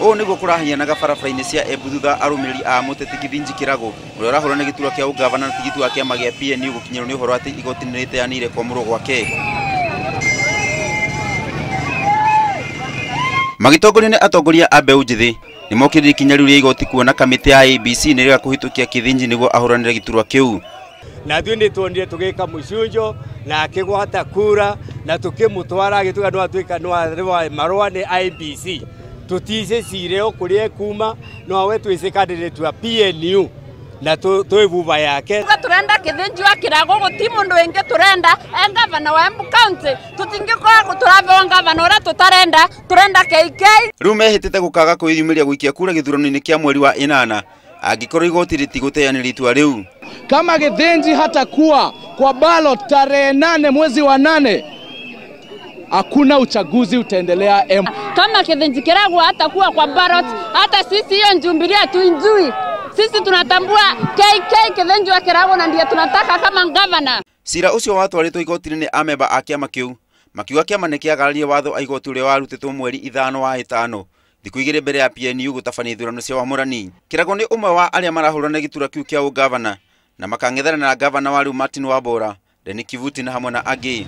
Ũũ nĩguo kũrahianaga barabara-inĩ cia Embu thutha arũmĩrĩri a mũteti Githinji Kĩrago ũrĩa ũrahũrana gĩturwa kĩa ũgavana na tigiti wa kĩama gĩa PNU gũkinyĩrwo nĩ ũhoro atĩ igoti nĩ rĩteanĩire kwamũrwo gwake. Magĩtongorio nĩ atongoria a mbeũ njĩthĩ nĩmokĩrĩire ikinya rĩu rĩa igoti kuona kamĩtĩ ya IEBC nĩrega kũhĩtũkia Githinji nĩguo ahũranĩre gĩturwa kĩu. Na ithuĩ nĩtuonire tũgĩka mũcunjo na akĩgwata kura na tũkĩmũtwara agĩtuga no atuĩka no marũa nĩ IEBC. Tutice cire o kũrĩa kuma no awe twĩce candidate wa PNU na twĩ yake. Turenda Githinji wa Kirago guti mundu wingi turenda e gavana wa Embu County tutingĩkorwo tũrabewa gavana ũrĩa tũtarenda turenda KK. Rĩu mehĩtĩte gũkaga kwĩyumĩria gũikia kura gĩthurano-inĩ kĩa mweri wa ĩnana angĩkorwo igoti rĩtigũteanĩria itua rĩu. Kama Githinji hatakuwa kwa ballot tarehe 8 mwezi wa 8, hakuna uchaguzi utaendelea Embu. Kama Githinji Kirago hatakuwa kwa ballot, hata sisi hiyo Jubilee hatuijui. Sisi tunatambua KK Githinji wa Kirago na ndiye tunataka kama governor. Cira ucio watwarĩtwo igoti-inĩ nĩ amemba a kĩama kĩu makiuga kĩama nĩ kĩagararire watho wa igoti ũrĩa warutĩtwo mweri 5 wa 5 thikũ igĩrĩ mbere ya PNU gũtabania ithurano cia wamũrani. Kirago nĩ ũmwe wa arĩa marahũrana gĩturwa kĩu kĩa ũgavana na makang'ethanĩra na gavana wa rĩu Martin Wambora, Denny Kivuti na hamwe na angĩ.